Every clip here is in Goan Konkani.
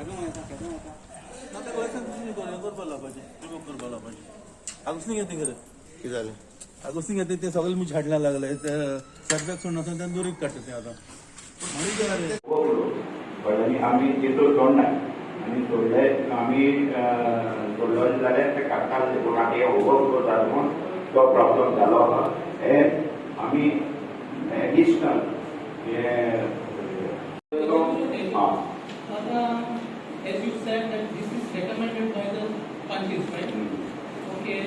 ताका लायसन्स करपा लावपाचें, रिवोक करपा लावपाचें. आगोस्तीन घेता रे. कितें जालें? आगोस्तीन घेता ते सगळे मी झाडला लागले, सेटबॅक सोडून आसा, ते दुरीग काडटा ते आतां. आनी आमी तितून सोडनाय आनी सोडले आमी, सोडलो जाल्यार ते काडटाले, पूण आतां हे ओवरफ्लो जाता म्हूण तो प्रॉब्लम जालो आहा. हे आमी एडिशनल हे आं. आता, as you said that this is recommended by the panchis, right? Okay.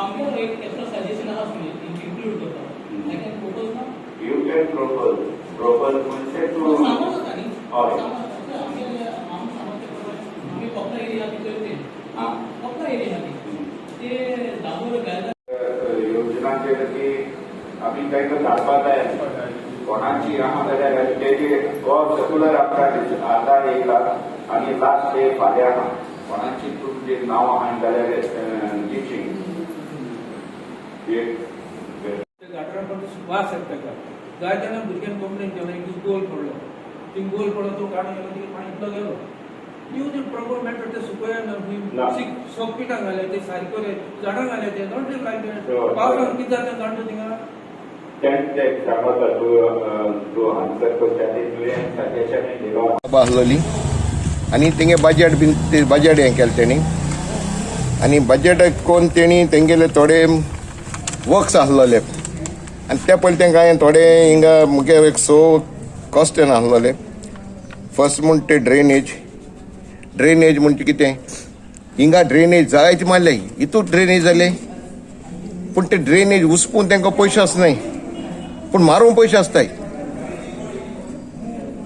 आमगेलो एक एक्स्ट्रा सजेशन आसा इन्क्लूड करता. I can propose now? You can propose. Propose म्हणजे तूं सांगू जाता न्ही? हय. आमगेले आमी सांगता ते आमी कोपला एरिया भितर ते कोपला एरिया ती ते दाबोर घायला. योजना केली की आमी तांकां धाडपा जाय. कोणाची आहा जाल्यार तेजी हो सर्क्युलर आमकां आतां येयला आनी लास्ट डे फाल्यां आहा. कोणाची तुमची नांव आहा जाल्यार दिवची एक. त्या गाटरान पण वास येता ताका. जाय तेन्ना भुरग्यान कंप्लेन केला, एक दीस गोल पडलो थिंग, गोल पडलो तो काडून गेलो, तिका पाणी इतलो गेलो. Use it proper method. ते सुकया. ना. सोक पिटां घाले ते सारके, झाडां घाले ते, not like. पावसान कितें जाता जाणटा थिंगा? तें सांगता तूं, तूं आन्सर करता ते तुवें सजेशन दिलो. आहलोली आनी तेंगे बजट बीन ते बजट हें केलें तेणी आनी बजट कोन्न तेणी तेंगेले थोडे वर्क्स आहलोले आनी ते पयलीं तेंकां हांवें थोडे हिंगा मुगे एक स क्वेश्चन आहलोले. फर्स्ट म्हण ते ड्रेनेज. ड्रेनेज म्हणजे कितें, हिंगा ड्रेनेज जायते मारले, हितून ड्रेनेज जाले, पूण ते ड्रेनेज उसपून तेंकां पयशे आसनाय, पूण मारूंक पयशे आसताय.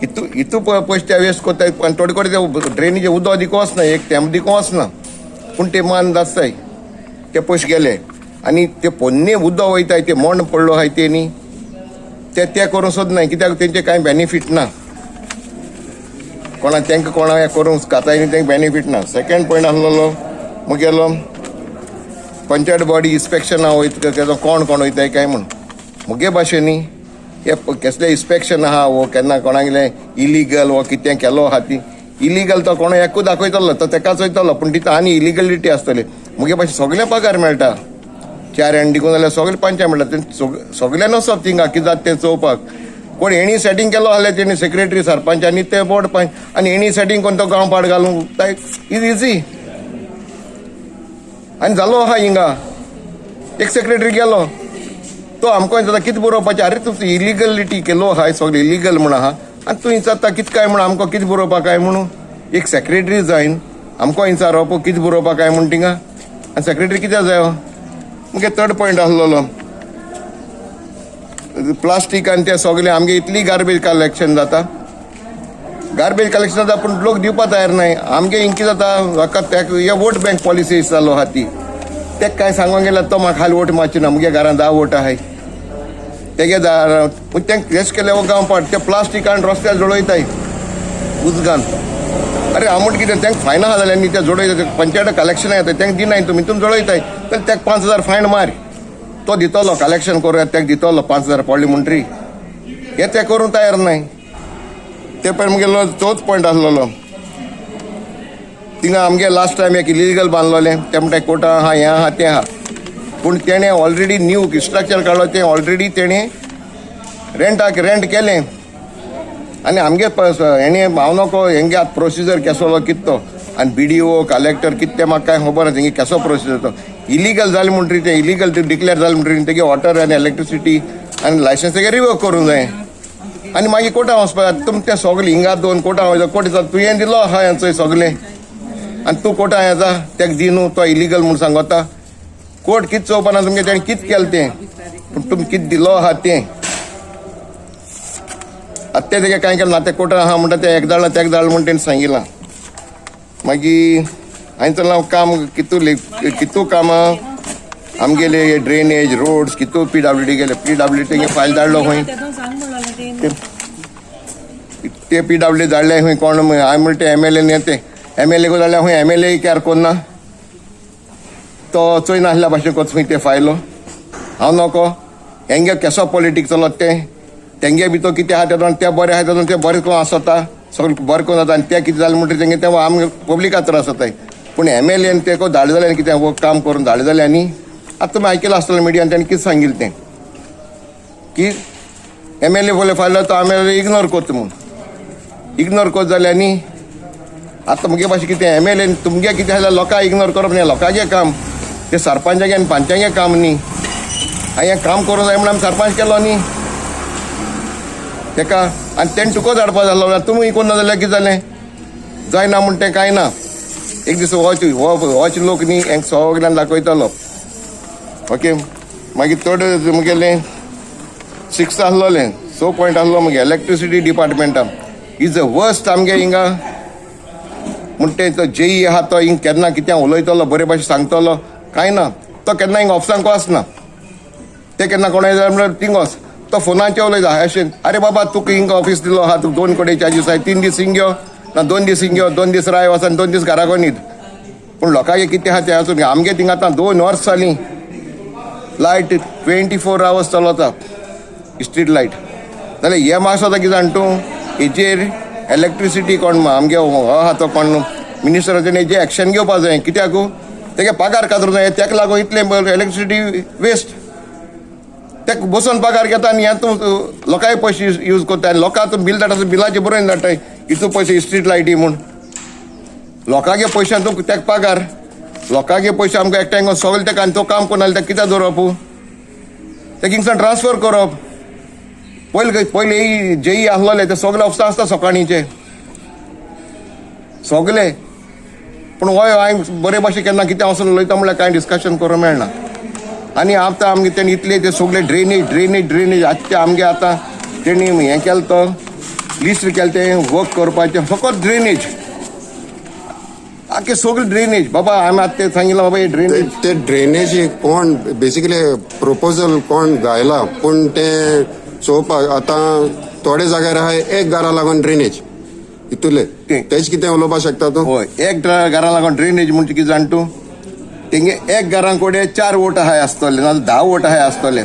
हितू हितू पयशे ते वेस्ट कोत्ताय आनी थोडे कडेन ते ड्रेनीचे उदक दिको वचना, एक तेंप दिको वचना, पूण ते मान आसताय, ते पयशे गेले. आनी ते पोन्ने उदक वयताय, ते मोंड पडलो आहाय ते न्ही, ते ते करूंक सोदनाय, कित्याक तेंचे कांय बेनिफीट ना कोणा, तांकां कोणा हें करूंक खाताय न्ही, तांकां बेनिफीट ना. सेकंड पॉयंट आसलेलो मुगेलो, पंचायत बॉडी इन्स्पेक्शना वयता, कोण कोण वयताय काय म्हूण. मुगे भाशेन न्ही, हे कसलें इन्स्पेक्शन आहा वो केन्ना कोणागेलें इलिगल वो कितें केलो आहा ती इलिगल, तो कोण एकूच दाखयतलो, तो तेकाच वयतलो, पूण तितून आनी इलिगलिटी आसतली. मुगे भाशेन सगळें पगार मेळटा, चार आनी दिकून जाल्यार सगळे पंचायत मेळटा. ते सगळ्यां वचप थिंगा, कितें जाता तें चोवपाक. कोण हेणी सेटींग केलो जाल्यार तेणी सेक्रेटरी, सरपंच आनी ते बोर्ड पंच आनी हेणी सेटींग करून तो गांव पाड घालूंक is easy. आनी जालो आहा हिंगा, एक सेक्रेटरी गेलो, तो आमकां विचारता कितें बरोवपाचें. आरे, तूं इलिगलिटी केलो आहा, सगळें इलिगल म्हूण आहा आनी तूं विचारता कितें काय म्हूण, आमकां कितें बरोवपाक काय म्हणून. एक सेक्रेटरी जायन आमकां विचारप कितें बरोवपाक काय म्हूण थिंगा, आनी सेक्रेटरी कित्याक जायो? मुगे थर्ड पॉयंट आसलेलो, प्लास्टीक आनी ते सगळें. आमगे इतली गार्बेज कलेक्शन जाता, गार्बेज कलेक्शन जाता, पूण लोक दिवपा तयार नाय. आमगे हिंग कितें जाता, फकत हे वोट बँक पॉलिसी जालो आहा ती. तेक कांय सांगोंक गेल्यार तो म्हाका खाली वोट मारची ना, मुगे घरान 10 वोट आहाय तेगे दार. पूण तें हेच केले हो गांव पाट, ते प्लास्टीक आनी रस्त्यार जळयताय उजगान. अरे, हांव म्हणटा कितें, तांकां फायन आहा जाल्यार न्ही, ते जळयता, पंचायत कलेक्शन येता, तांकां दिनाय तुमी, तुमी जळयताय तर ताका 5,000 फायन मार, तो दितलो. कलेक्शन करूया, ताका दितलो 5,000 पडले म्हणटरी. हे ते करूंक तयार नाय. ते पळय, मुगेलो चवथ पॉयंट आसलेलो, थिंगा आमगे लास्ट टायम एक इलिगल बांदलोलें. ते म्हणटा कोर्टा आहा, हें आहा, तें आहा, पूण तेणें ऑलरेडी न्यू स्ट्रक्चर काडलो, तें ऑलरेडी तेणें रेंटाक रेंट केलें. आनी आमगे हेणें हांव नको हेंगे आतां प्रोसिजर केसो कित तो आनी बीडीओ, कलेक्टर कित तें म्हाका कांय खबर ना. तेंगे केसो प्रोसिजर तो, इलिगल जालें म्हणटरी तें इलिगल डिक्लेअर जालें म्हणटरी तेगे वॉटर आनी इलेक्ट्रिसिटी आनी लायसन्स तेगे रिवोक करूंक जाय आनी मागीर कोर्टां वचपाक. तुम तें सगळें हिंगा दोन कोर्टां वयता, कोर्ट दिता, तुवें दिलो आहा हेंचो सगळें आनी तूं कोर्टां येता, तेका दी न्हू, तो इलिगल म्हूण सांगता. कोर्ट कित चोवपाना तुमगे, तेणें कित केलें तें, पूण तुमी कित दिलो आहा तें. आतां तें तेगे कांय केलें ना, तें कोर्टान आहा म्हणटा, तें एक धाडलां, तेक धाडलां म्हूण तेणें सांगिलां. मागीर हांवें चल्लां काम कितू कितू कामां आमगेले ड्रेनेज, रोड्स कितू पीडब्ल्यूडी गेले, पीडब्ल्यूडी तेंगे फायल धाडलो खंय. ते पीडब्ल्यू धाडले खंय कोण. हांवें म्हणटा एम एल ए न्ही, ते एम एल ए को धाडल्या खंय, एम एल ए कॅर कोन्ना, तो चोय नासल्या भाशेन कोत खंय ते फायलो. हांव नको हेंगे केसो पॉलिटिक्स चलत तें, तेंगे बी तो कितें आहा तेतून, ते बरें आहा तेतून, ते बरें करून आसता. सगळें बरें करून जाता आनी तें कितें जालें म्हणटकीर तेंगे तें आमकां पब्लिका त्रास जाताय. पूण एमएलएन ते धाडले जाल्यार कितें हो काम करून धाडले जाल्यार आनी आतां तुमी आयकलां आसतलें मिडियान ताणें कितें सांगिल्लें तें की एमएलए बोले फायलो तो आमी इग्नोर करता म्हूण. इग्नोर करत जाल्यार न्ही आतां मुगे भाशेन कितें एमएलए तुमगे कितें जाल्यार लोकांक इग्नोर करप न्ही, लोकांचें काम तें सरपंचागें आनी पंचांगें काम न्ही. हांवें काम करूंक जाय म्हणून आमी सरपंच केलो न्ही तेका, आनी तेणें तुका धाडपा जालो. तुमी कोण ना जाल्यार कितें जालें, जायना म्हूण तें कांय ना. एक दीस होच होच लोक न्ही हेंक सगळ्यान दाखयतलो. ओके, मागीर थर्ड मुगेलें 6 आसलोलें, 6 पॉयंट आसलो मुगे इलेक्ट्रिसिटी डिपार्टमेंटान is a worst आमगे हिंगा. म्हण ते तो जेई आहा तो हिंग केन्ना कितें उलयतलो बरे भाशेन सांगतलो कांय ना. तो केन्ना हिंग ऑफिसांक वचना, ते केन्ना कोणाय जाय म्हणल्यार थिंग वच, तो फोनाचेर उलयता अशें. अरे बाबा तुका हिंग ऑफिस दिलो आहा, तुका 2 कडेन चार्जीस आहाय, 3 दीस हिंग यो ना 2 दीस हिंग यो, 2 दीस राय वच आनी 2 दीस घरा न्हीद. पूण लोकांक कितें आहा तें आसून आमगे थिंगा आतां 2 वर्स जालीं लायट 24 आवर्स चलता स्ट्रीट लायट. जाल्यार हे मातसो आतां कितें जाण तूं हेजेर इलेक्ट्रिसिटी कोण आमगे हो आहा तो कोण मिनिस्टराचेर हेजेर एक्शन घेवपा जाय. कित्याक तेगे पगार कातरूंक जाय, तेका लागून इतलें इलेक्ट्रिसिटी वेस्ट. तेका बसून पगार घेता आनी हें तूं लोकांय पयशे यूज करता आनी लोकांक तूं बील धाडटा, बिलाचेर बरोवन धाडटाय इतू पयशे स्ट्रीट लायटी म्हूण. लोकांगे पयशान तूं तेका पगार, लोकांगे पयशे आमकां एकठांय सगळे तेका आनी तो काम कोण जाल्यार तेका कित्याक दवरप, तेका हिंगसान ट्रान्सफर करप. पयले पयले जेई आसलोले ते सगळे ऑफिसां आसता सकाळींचे सगळे, पूण हय हांवें बरे भाशेन केन्ना कितें वचून उलयता म्हणल्यार कांय डिस्कशन करूंक मेळना. आनी आतां आमगे तेणी इतले ते सगळे ड्रेनेज ड्रेनेज ड्रेनेज आतां आमगे आतां तेणी हें केलें तो लिस्ट केलें तें वर्क करपाचें फकत ड्रेनेज आख्खे सगळे ड्रेनेज. बाबा आमी आतां तें सांगिल्लें बाबा हे ड्रेनेज ते ड्रेनेज कोण बेसिकली प्रपोजल कोण घायला, पूण ते चोवपाक आतां थोडे जाग्यार आहा एक घरा लागून ड्रेनेज इतुले तेच कितें उलोवपाक शकता तूं? हय, एक घरा लागून ड्रेनेज म्हणजे कितें जाण तूं, तेंगे एक घरां कडेन 4 वोट आहाय आसतले नाजाल्यार 10 वोट आहाय आसतले.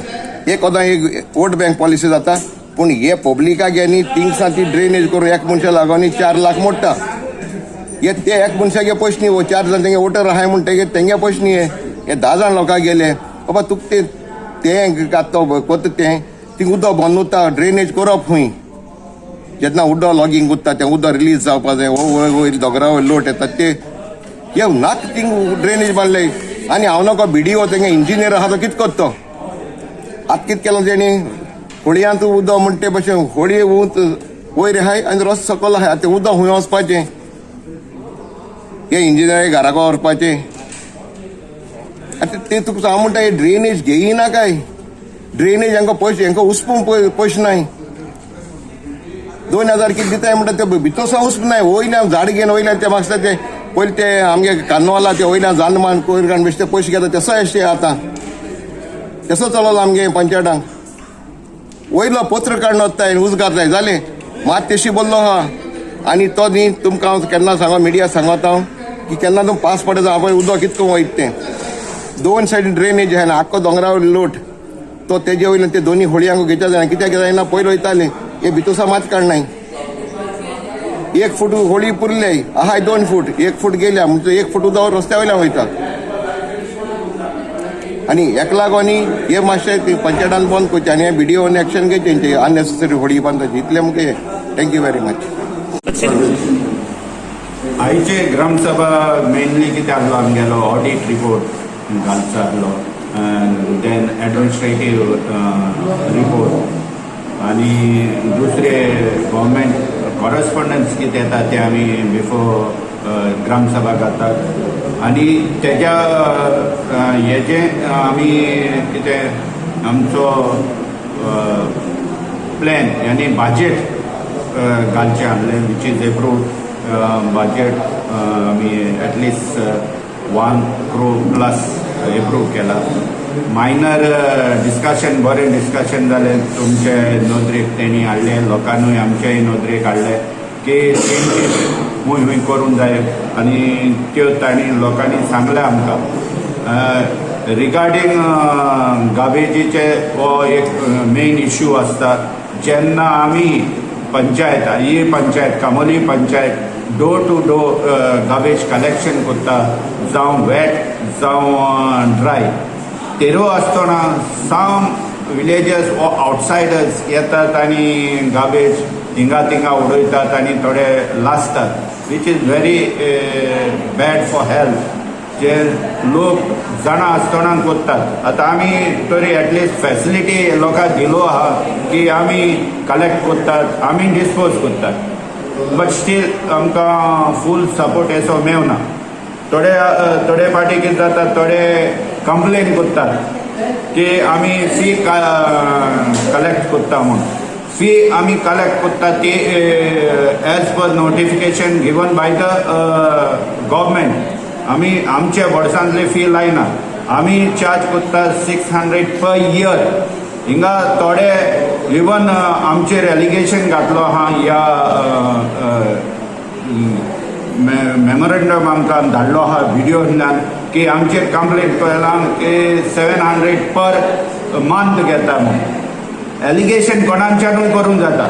एक ओदां एक वोट बँक पॉलिसी जाता, पूण हे पब्लिकाक गे न्ही थिंगसान ती ड्रेनेज करून एक मनशा लागून 4 लाख मोडटा. हे ते एक मनशागे पयशे न्ही, हो 4 जाण तेंगे वोटर आहाय म्हणटगीर तेंगे पयशे न्ही, हे 10 जाण लोकांक गेले. बाबा तुका ते तें तो कोत्ता तें थिंग उदक बंद उरता, ड्रेनेज करप खंय जेन्ना उदक लॉगींग उरता तें उदक रिलीज जावपा जाय. हो वयर वयर दोंगरा वयर लोट येता ते हे नाक थिंग ड्रेनेज बांदले. आनी हांव नाका बीडीओ तेंगे इंजिनियर आहा तो कितें करतो आतां कितें केलां तेणी होळयांत उदक म्हणटे ते भशेन होळी उंच वयर आहाय आनी रस्तो सकयल आहाय. आतां उदक खंय वचपाचें, हे इंजिनियर घराक व्हरपाचें. आतां ते तुका हांव म्हणटा हे ड्रेनेज घेयना काय, ड्रेनेज हांकां पयशे हांकां उसपूंक पयशे नाय. 2000 कितें दिताय म्हणटा ते भितर सावन उसप नाय. वयल्यान झाड घेवन वयल्यान ते म्हाका ते पयलीं ते आमगे कानवाला ते वयल्यान जान मान कोयर काडून बेश्टे पयशे घेता तसो अशें आतां तसो चललो आमगे पंचायतांक. वयलो पत्र काडून वताय उजगार जालें मात तेशी बोल्लो आहा. आनी तो न्ही तुमकां हांव केन्ना सांगो मिडिया सांगता हांव की केन्ना तूं पास पडटा हांव पळय उदक कितको वयता तें. 2 सायडीन ड्रेनेज आहा आख्खो दोंगरा वयलो लोट तो तेजे वयल्यान ते दोनी होळयांक घेवच्या जायना. कित्याक जायना पयलीं वयताले हे भितरसा मात काडनाय. 1 फूट होळी पुरले आहाय 2 फूट, 1 फूट गेल्या म्हणजे 1 फूट उदक रस्त्या वयल्यान वयता. आनी हेका लागून हे मातशें पंचायतान बंद करचें आनी हे बीडीओन एक्शन घेवचें अननेसेसरी होळी बांदपाची इतलें मुगे. Thank you very much. आयचे ग्रामसभा मेनली कितें आहलो आमगेलो ऑडीट रिपोर्ट घालचो आहलो, then administrative report आनी दुसरे गव्हर्मेंट कॉरस्पॉन्डन्स कितें येता ते आमी बिफोर ग्रामसभा घालतात. आनी तेज्या हेजें आमी कितें आमचो प्लॅन यानी बजेट घालचें आहलें which is approved budget आमी at least 1 crore plus approve केला. मायनर डिस्कशन बरें डिस्कशन जालें, तुमचे नदरेक तेणी हाडलें, लोकांनूय आमच्याय नदरेक हाडलें की चेंजीस खूंय खूंय करूंक जाय आनी त्यो तांणी लोकांनी सांगलें आमकां. रिगार्डींग गार्बेजीचे हो एक मेन इश्यू आसता. जेन्ना आमी पंचायत ही panchayat, कामोली panchayat, door to door garbage collection करता, जावं वेट जावं ड्राय. तेरो आसतना सम विलेजर्स ओ आउटसायडर्स येतात आनी गार्बेज हिंगा थिंगा उडयतात आनी थोडे लासतात, which is very bad for health, जे लोक जाणा आसतना करतात. आतां आमी तरी एटलिस्ट फॅसिलिटी लोकांक दिलो आहा की आमी कलेक्ट करतात, आमी डिस्पोज करतात, बट स्टील आमकां फूल सपोर्ट असो मेवना. थोडे थोडे फाटी कितें जाता, थोडे कंप्लेन करतात की आमी फी कलेक्ट करता म्हूण. फी आमी कलेक्ट करता ती as per notification given by the government. आमी आमच्या वर्सांतली फी लायना. आमी चार्ज करता 600 पर इयर. हिंगा थोडे इवन आमचेर एलिगेशन घातलो आहा, ह्या मेमोरेंडम आमकां धाडलो आहा विडियोंतल्यान की आमचेर कंप्लेंट केलां की 700 पर मंथ घेता म्हूण. एलिगेशन कोणाच्यानूय करूंक जाता,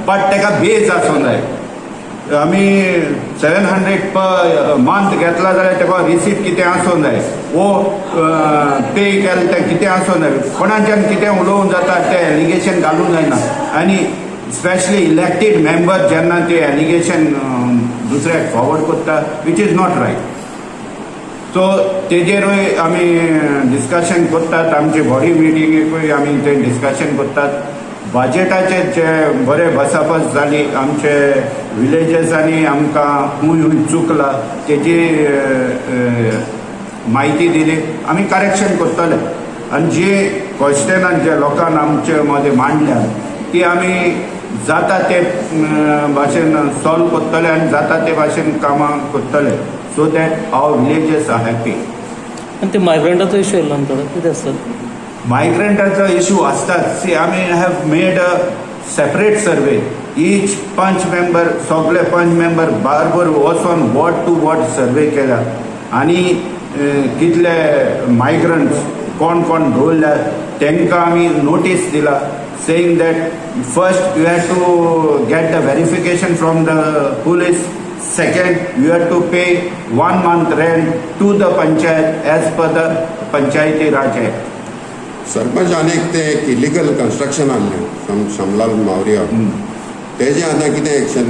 बट ताका बेज आसूंक जाय. आमी 700 पर मंथ घेतला जाल्यार ताका रिसीट कितें आसूंक जाय, वो पे केलें तें कितें आसूंक जाय. कोणाच्यान कितें उलोवंक जाता, तें एलिगेशन घालूंक जायना. आनी स्पेशली इलेक्टेड मेंबर जेन्ना ते एलिगेशन दुसऱ्याक फॉरवर्ड करता, which is not right. So तेजेरूय आमी डिस्कशन करतात. आमचे बॉडी मिटिंगेकूय आमी ते डिस्कशन करतात. बजेटाचे जे बरे बसाबस जाली, आमचे विलेजर्सांनी आमकां खूंय खूंय चुकला तेजी म्हायती दिली, आमी करेक्शन करतले. आनी जी क्वेश्चनां जे लोकांक आमचे मदें मांडल्या ती आमी जाता ते भाशेन सॉल्व करतले आनी जाता ते भाशेन कामां करतले, so that our villagers are happy. आनी ते मायग्रंटाचो इश्यू येयलो न्हू थोडो, कितें आसता? मायग्रंटाचो इशू आसताच. सी, आमी have made a separate survey. Each panch member, सगळे पंच मेंबर बारबर वचोन वॉर्ड टू वॉर्ड सर्वे केला आनी कितले मायग्रंट्स कोण कोण दवरल्या तांकां आमी नोटीस दिला, saying that first you have to get the verification from the police, second you have to pay one month rent to the panchayat as per the Panchayati Raj Act. Sarpanch, आनी एक ते एक इलिगल कन्स्ट्रक्शन आहलें शमलाल मावरिया, तेजें आतां कितें action?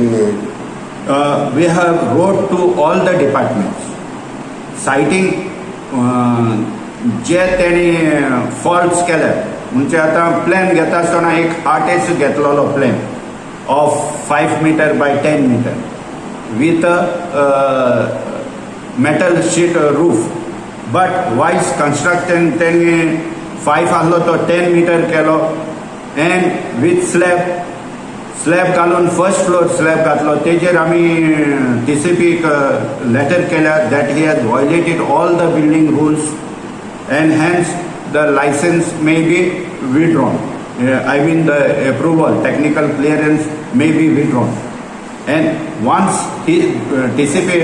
We have wrote to all the departments citing जे तेणी फॉल्ट्स केले. म्हणजे आतां प्लॅन घेता आसतना एक आर्टिस्ट घेतलेलो plan of 5 meter by 10 meter with metal sheet roof, but while construction तेणी फायव आहलो तो 10 मिटर केलो एंड विथ स्लॅब, स्लॅब घालून फर्स्ट फ्लोर स्लॅब घातलो. तेजेर आमी टी सी पीक लेटर केल्या that he has violated all the building rules and hence the license may be withdrawn, I mean the approval, technical clearance may be withdrawn. And once he TCP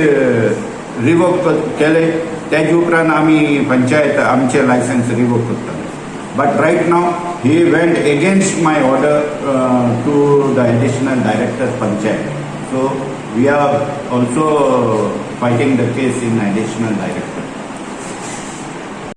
revoke केले, तेजे उपरांत आमी पंचायत आमचे लायसन्स रिवोक करतले. But right now he went against my order to the additional director panchayat, so we are also fighting the case in additional director.